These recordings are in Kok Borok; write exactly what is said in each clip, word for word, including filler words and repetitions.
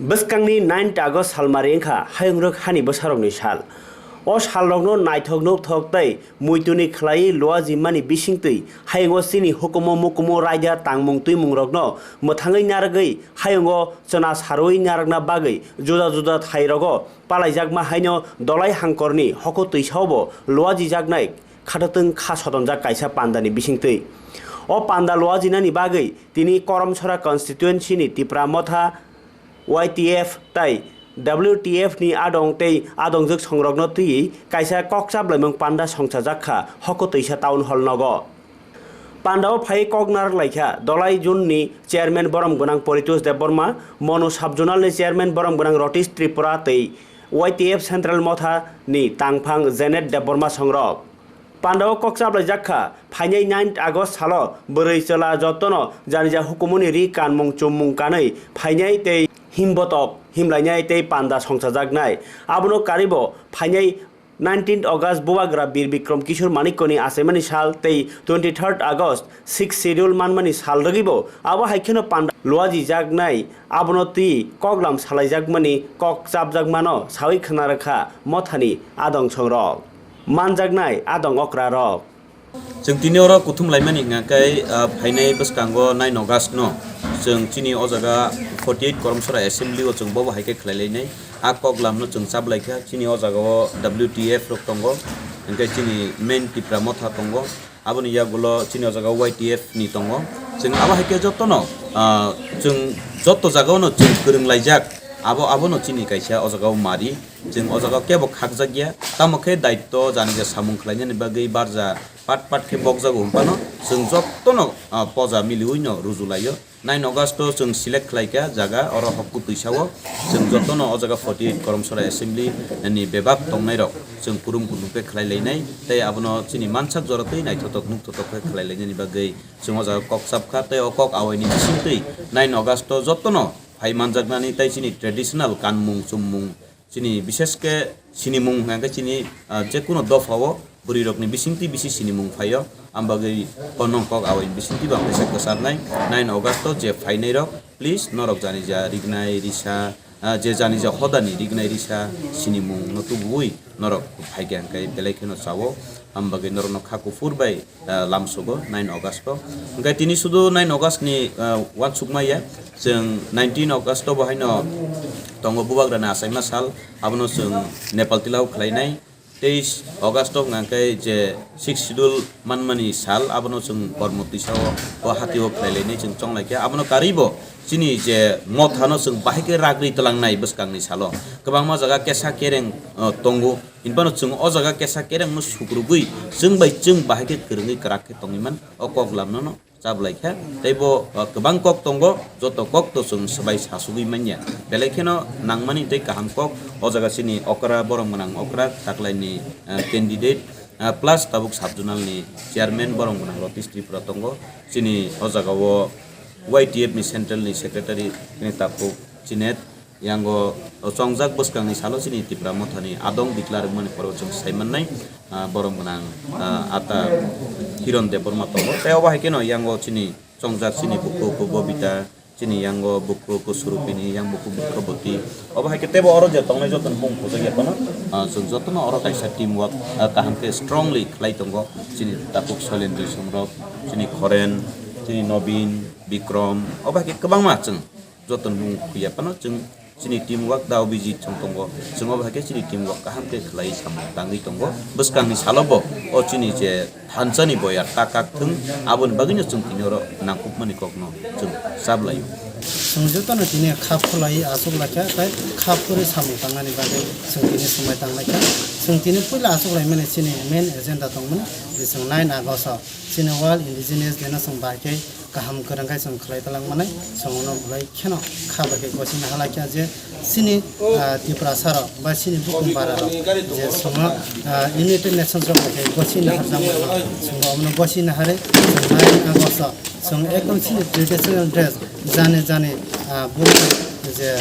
Bwskangni ninth August salmari wngkha hayungrwk hani bwsarokni sal. O salrokno naithok nukthok tei muituni khlaiwi luajimani bisingtwi hayungo chini hukumu mukumu raida tangmung twimungrokno mwthangwi narwgwi hayungo chwna sarwi narwkna bagwi juda juda thairogo palaijakma haino dolai hangkorni hoko twisaobo luajijaknai khatotwng kha sotonjak kaisa pandani bisingtwi. O panda luajinani bagwi tini Koramchara constituency-ni Tipra Motha Y T F tei W T F ni adong tei adongjwk songrokno twiwi kaisa kok chaplaimung panda songchajak kha hoko twisa town hall nogo. Pandao phai kok narwk laikha Dolai Jun ni chairman borom gwnang Poritosh Debbarma, Monu sub zonal ni chairman borom gwnang Rotish Tripura tei Y T F Central Motha ni tangphang Janet Debbarma songrok. Pandao kok chaplaijak kha, phainai ninth August salo bwrwi chwla jotono janija hukumuni ri kanmung chummung kanwi phainai tei himbotok himlainai tei panda songchajaknai. Abono karibo phainai nineteenth August Bubagra Bir Bikrom Kishore Manikyani achaimani sal tei twenty-third August Sixth Schedule manmani sal rwgwibo abo hai kheno panda luajijaknai abono twi koklam salaijakmani kok chapjakmano sawi khna rwkha mothani adongsongrok. Manjaknai adong okrarok. Chwng tini oro kuthum laimani hwnkha khe, ah, phainai bwskango nine August no chwng chini o jaga forty eight Koramchara Assembly o chwng bobo hai khe khlai lainai. A kok lamno chwng chap lai kha. Chini o jaga o W T F rok tongo, hwnkhe chini main Tipra Motha tongo, aboni yagulo chini o jaga Y T F ni tongo. Chwng abo hai khe jotono, ah, chwng joto jaga o no chwng kwrwng laijak, abo, abono chini kaisa o jaga o mari. Chwng o jaga o kebo khakjak ya, tamo khe daityo jani je samung khlainani bagwi barja pat pat khe bokjago hwnphano chwng jotono, ah, poja miliwi no ruju laio. Nine August o chwng select khlai kha jaga, oro hokku twisao chwng jotono o jaga forty eight Koramchara Assembly ni bebak tongnai rok chwng kurum kurum khe khlai lainai tei abono chini mansak jora twi naithotok nukthotok khe khlai lainani bagwi chwng o jaga kok chap kha tei o kok awaini bisingtwi nine August o jotono phai manjaknani tei chini traditional kanmung chummung, chini bishesh khe sinimung hwnkha khe chini, ah, jekunu dopha o bwrwi rokni bisingtwi bisi sinimung phaio, ambagwi bono kok awaini bisingtwi bo ang kaisa kwcharnai. Nine August o je phainai rok, please, norok jani ja rignai risa, ah, je jani ja hodani rignai risa sinimung no tubuwi norok phai khe hwnkhe belai kheno chao, ambagwi norokno kha kuphur bai ah, lamsogo nine August o. Hwnkhe tini sudu nine August ni, ah, uansukma ya, chwng nineteen August o bo haino tongo Bubagrani achaima sal, abono chwng Nepal tilao khlainai. Teis August o hwnkha khe je Sixth Schedule manmani sal, abono chwng kormo twisao o hatio khlai lainai chwng chong lai kha. Abono karwi bo chini je mothano chwng bahai khe ragri twlangnai bwskangni salo. Kwbangma jaga kesa kereng, ah, tongo. Hinphano chwng o jaga kesa kerengno sukrubwi chwng bai chwng bahai khe kwrwngwi kwrak khe tongwi man, o kok lamnono chap lai kha. Tei bo, ah, kwbang kok tongo, joto kok to chwng swbai sasugwi manya. Belai kheno nangmani tei kaham kok, o jaga chini okra, borom gwnang okra, taklaini, ah, candidate, ah, plus tabuk sub zonal ni chairman borom gwnang Rotish Tripura tongo. Chini o jaga o Y T F ni central ni secretary ni takhuk Chinet. Yango chongjak bwskangni salo chini Tipra Mothani adong declare wngmani phoro chwng sai mannai, ah, borom gwnang, ah, ata Hiron Debbarma tongo. Tei obo hai kheno yango chini chongjak chini bukhuku Bobita, chini yango bukhuku Surupini, yang bukhuku Bukhaboti. Obo hai khe teibo oro je tongnai jotono mung khojak ya phano, ah, chwng jotono oro kaisa team work, ah, kaham khe strongly khlai tongo. Chini takhuk Soilendra Songrok, chini Khoren, chini Nobin, Bikrom, obo hai khe kwbangma chwng jotono mung khuya phano chwng chini team work da Abhijit chwng tongo, chwng obo hai khe chini team work kaham khe khlai samung tangwi tongo. Bwskangni salo bo o chini je thansani boyar ta kak thung, aboni bagwino chwng tini oro nangkukmani kokno chwng chap laio. Chwng jotono tini kha khulai achuk laikha, tei kha phuri samung tangnani bagwi chwng tini swmai tang laikha. Chwng tini puila achuk laimani chini main agenda tongmani, je chwng nine August o chini World Indigenous Day no chwng bai khe kaham kwrwng khe chwng khlai talangmani, chwng uno belai kheno kha bai khe gosina halai kha je chini, ah, Tiprasa rok ba chini bukung bara rok je chwngno, ah, United Nations rok bai khe gosina harjakmani, chwng omono gosina harwi chwng nine August o chwng ekdom chini traditional dress jani jani, ah, bumung je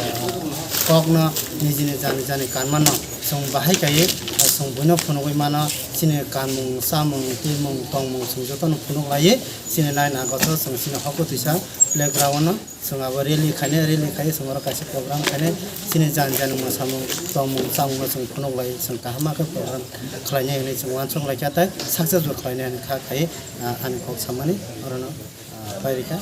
kokno nijini jani jani kanmano chwng bahai kaiwi, ah, Chwng buino phunugwi mano, chini kanmung, chamung, twimung, tongmung chwng jotono phunuk laiwi chini naina gotho chwng chini hoko twisa playground-o chwng abo rally khainai, rally khaiwi chwng oro kaisa program khainai, chini jani jani mwsamung, tongmung, chamungno chwng phunuk laiwi chwng kaham khe program khlainai hwnwi chwng uansuk laikha tei success bo khlainai hwnwi kha khai, ah, ani kok samani orono, ah, pairikha.